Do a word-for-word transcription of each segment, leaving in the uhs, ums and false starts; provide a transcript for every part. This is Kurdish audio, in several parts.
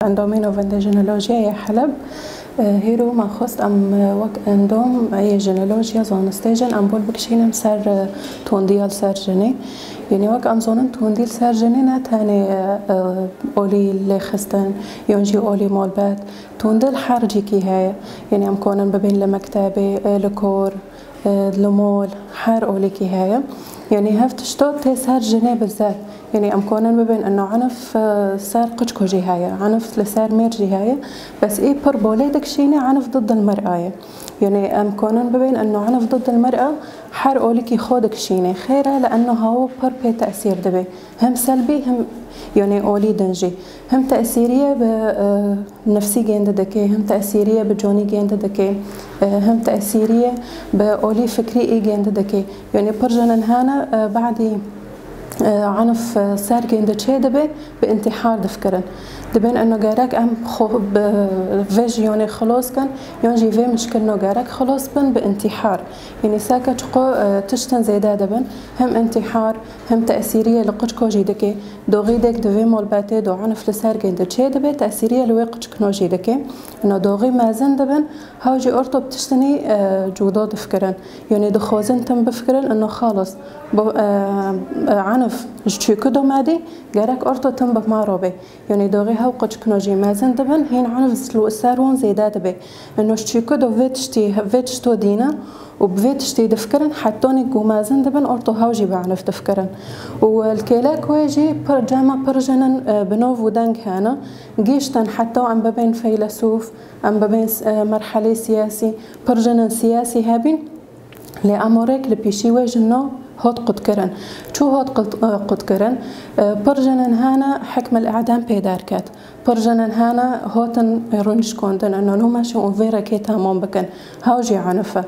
Endamê Navendê Jinolojiyê yê Heleb. E, hêro me xwest em, e, wek endam yê jinolojiya zanistê jin em bol bikişînin ser, e, tondiya li ser jinê. Yanî wek em zanin tondî li ser jinê ne tenê, e, e, olî lêxistin yan jî olî malbet. Tondi li her cîkî heye. Yanî em konin bibên li mektebê, e, li kor, e, li mol, her olîkî heye. Yanî hev tişta tê ser jinê bi zed. Yanî em konin bibên ino enif, e, ser qiçko jî heye, enif li ser mêr jî heye. Bes ê pir bolê dikişîne enif did il mir'a ye. Yanî em konin bibên ino enif did il mir'a her olîkî xwe dikişîne. Xêr e li ino hawo pir pê tesîr dibe. Hem selbî hem, yanî olî din jî. Hem tesîriye bi, e, nefsî gêndi dike, hem tesîriye bi canî gêndi dike, e, hem tesîriye bi olî fikrî ê gêndi dike. Yanî pir jinin hene, e, badî, e, enif, e, ser gêndi çê dibe, bi intîhar difikirin. Dibên ino gerek em xwe bi vê jiyanê xilos kin, yan jî vê mişkilino gerek xilos bin bi intîhar. Yanî seke çiqo, e, tiştin zêde dibin, hem intîhar, hem tesîriye li qiçko jî dike. Doxî dek di vê malbetê de enif li ser gêndi çê dibe, tesîriye li wê qiçkino jî dike. Ino doxî mezin dibin, hew jî orto bi tiştinî, e, cuda difikirin. Yanî dixwazin tim bifikirin, ino xalas. Bo, e, e, enif ji çûku do me dî, gerek orto tim bi me re be. Yanî doxî hew qiçkino jî mezin dibin, hîn enif li ser wan zêde dibe. Ino ji çûku do vê tiştî, vê tişto dînin û bi vê tiştî difikirin, hetanî ku mezin dibin, orto hew jî bi enif difikirin. Û li kêlek wê jî pir, cema pir jinin, e, bi nav û deng hene. Gihîştin heta em bibên feylesûf, em bibên, e, merhelê siyasî, pir jinin siyasî hebîn. Lê ema rêk li pîşî wê jina hat qutkirin. Çû hat qut-, e, qutkirin? E, pir jinin hene hikmil îdam pê derket. Pir jinin hene hatin rûnişkandin, ino nû meşin û vê rekê temam bikin. Hew jî enif e.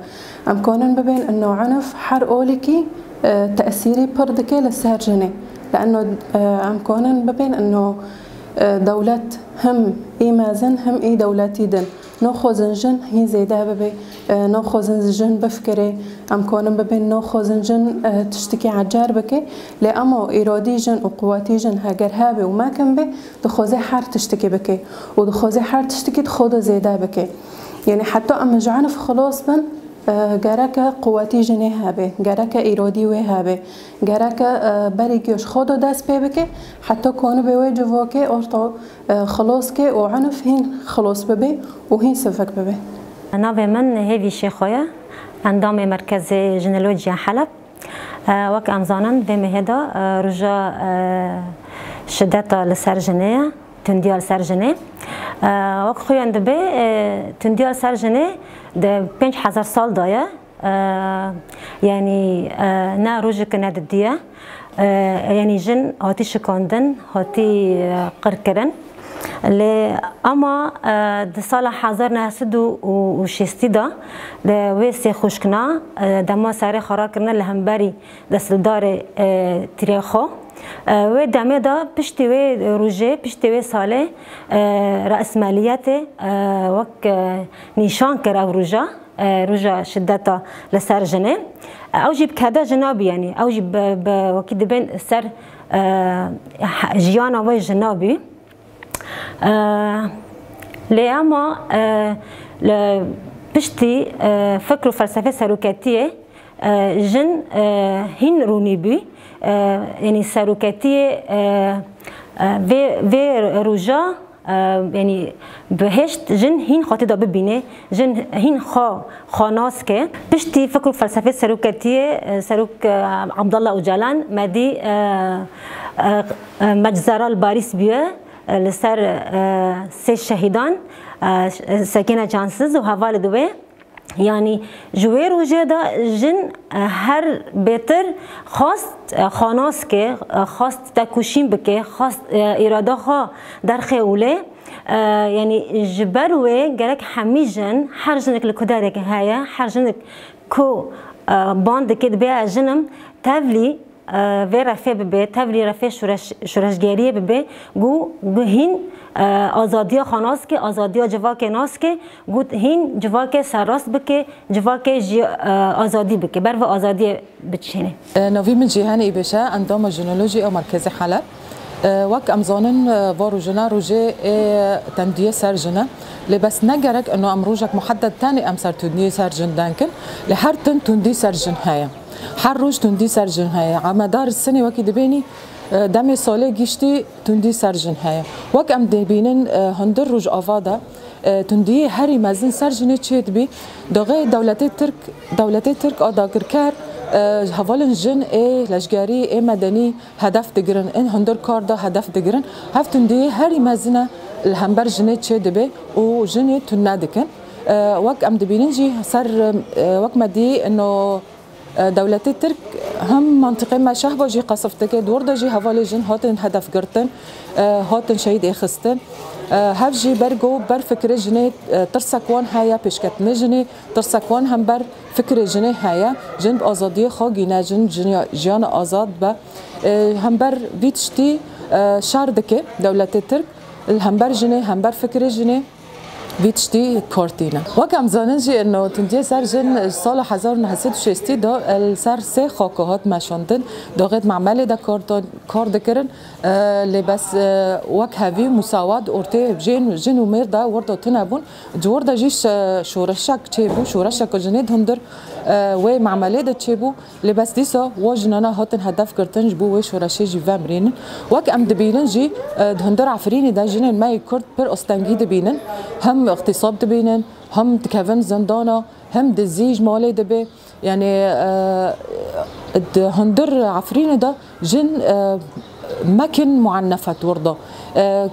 Em konin bibên ino enif her olîkî, e, tesîrî pir dike li ser jinê. Li ino, e, em konin bibên ino, e, dewlet him ê mezin him ê dewletî din. Naxwazin jin hîn zêde bibe, e, naxwazin jin bifikire, em konin bibên naxwazin jin, e, tiştekî ecer bike, lê ema îradî jin û quwetî jin heger hebe û mekin be, dixwaze her tiştekî bike û dixwaze her tiştekî di xwe de zêde bike. Yanî heta em ji enif xilas bin, e, gereke quwetî jinê hebe, gereke îradî wê hebe, gereke, e, berî giyo ji xwe de dest pê bike, heta konibe wê civakê orto, e, xilas ke û enif hîn xilas bibe û hîn sivik bibe. Navê min Hêvî Şêxo ye, endamê Merkezê Jinolojiya Heleb. E, wek em zanin, vê mehê de, e, roja, e, şideta li ser jinê ye, tundiya li ser jinê. E, wek xuyan dibe, e, tundiya li ser jinê di pênc hezar sal de ye. E, yanî, e, ne rojeke ne didî ye. E, yanî jin hatî şikandin, hatî, e, qirkirin. Lê ema, e, di sala hezar neh sed û şêstî de, di wê sê xwişkina, e, dema serê xwe rakirine li hemberî desthilatdarê, e, tîrê xwe. E, wê demê de piştî wê rojê, piştî wê salê, e, resmeliyetê, e, wek, e, nîşan kir ev roja, e, roja şideta li ser jinê. E, ew jî bi keda jina bû, yanî ew jî bi, bi wekî dibên ser, e, he-, jiyana wê jina bû. E, lê ema, e, li piştî, e, fikr û felsefê seroketiyê, e, jin, e, hîn rûnî bû. E, yanî seroketiyê, e, e, vê, vê roja, e, yanî bihişt jin hîn xwe tê de bibîne, jin hîn xwe, xwe nas ke. Piştî fikr û felsefê seroketiyê, e, serok, e, Abdullah Ocalan, me dî, e, e, e, meczera li Parîs bûye, e, li ser, e, sê şehîdan, e, Sekîne Cansiz û hevalê di wê. Yanî ji wê rojê de jin, e, her bêtir xwest, e, xwe nas ke, e, xwest tekoşîn bike, xwest, e, îrada xwe derxe olê. E, yanî ji ber wê gerek hemî jin, her jinik li ku derek heye, her jinik ku, e, ban dike dibê ez jinim, tevlî, e, vê refê bibe, tevlî refê şoreş-, şoreşgeriyê bibe, ku, ku hîn, e, azadiya xwe nas ke, azadiya civakê nas ke, ku hîn civakê serrast bike, civakê jî, e, azadî bike, ber vê azadiyê biçîne. E, navî min Cîhanê Îbeşe, endama jinolojî a Merkezê Heleb. Wek em zanin, va rojine rojê ê tendiyê ser jin e. Lê bes ne gerek ino em rojek muhedded tenê em ser tundiyê ser jin denkin. Lê her tim tundî ser jin heye. Her roj tundî ser jin heye. A medar sinê wekî dibênî, e, demê salê giştî tundî ser jin heye. Wek em dibînin, e, hundir Rojava de, e, tundiyê herî mezin ser jinê çê dibî. Daxê dewletê Tirk, dewletê Tirk a dagirker, e, hevalên jin ê leşgerî, ê medenî hedef digirin. In hundir kar de hedef digirin. Hev tundiyê herî mezin e li hember jinê çê dibe û jinê tune dikin. E, wek em dibînin jî ser, e, wek me dî ino E, dewletê Tirk hem mantiqê me Şehba jî qesif dike, di wir de jî hevalê jin hatin hedef girtin, e, hatin şehîd êxistin. E, hev jî ber ku ber fikirê jinê, e, tirsek wan heye, pêşketinê jinê, tirsek wan hember fikirê jinê heye. Jin bi azadiyê xwe gîne, jin jinya-, jiyana azad be. E, hember vî tiştî, e, şer dike dewletê Tirk, li hember jinê, hember fikirê jinê. Vî tiştî kar tîne. Wek em zanin jî, ino tundiyê ser jin ji sala hezar û neh sed û şêstî de li ser sê xaka hat meşandin. Daxê di memelê de kar, kar dikirin. E, lê bes, e, wek hevî musawat ortê jên, jin û mêr de wir de tune bûn. Di wir de jî şe-, şoreşek çêbû, şoreşek jinê di hundir, e, wê memelê de çêbû. Lê bes dîsa wa jinana hatin hedef girtin ji bo wê şoreşê jî vemirînin. Wek em dibînin jî, e, di hundir Efrînê de jinên me yê Kurd pir astengî dibînin. Hem îxtîsab dibînin, hem dikevin zindana, hem dizî ji malê dibe. Yanî, e, di hundir Efrînê de jin, e, mekin muennefe di wir de. E,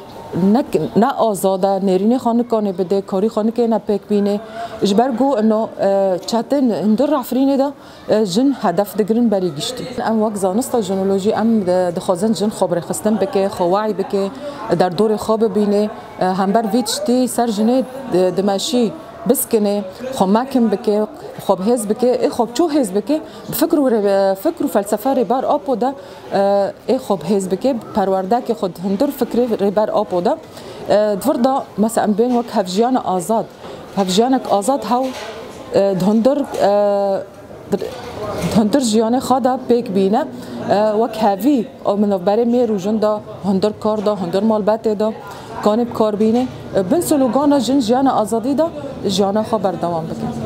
nek-, ne azad e, nêrînê xwe nikane bide, karî xwe nikêne pêk bîne. Ji ber ku ino, e, çetin hundir Efrînê de e, jin hedef digirin berî giştî. Em wek zanista jinolojî em, e, dixwazin jin xwe birêxistin bike, xwe we'y bike, derdorê xwe bibîne. E, hember vî tiştî ser jinê, e, dimeşî, biskine, xwe mekin bike, xwe bi hêz bike, ê xwe bi çû hêz bike, bi fikr û rê-, fikr û felsefe Rêber Apo de, e, ê xwe bi hêz bike, bi perwerdekê xwe di hundir fikrê Rêber Apo de. E, di vir de, mesela em bên wek hevjiyana azad, hevjiyanek azad hew, e, di hundir, e, Di hundir jiyanê xwe de pêk bîne, e, wek hevî, o minovberê mêr û jin de, hundir kar de, hundir malbetê de, kanê bi kar bîne, e, bin slogana jin jiyana azadî de jiyana xwe berdewam bikin.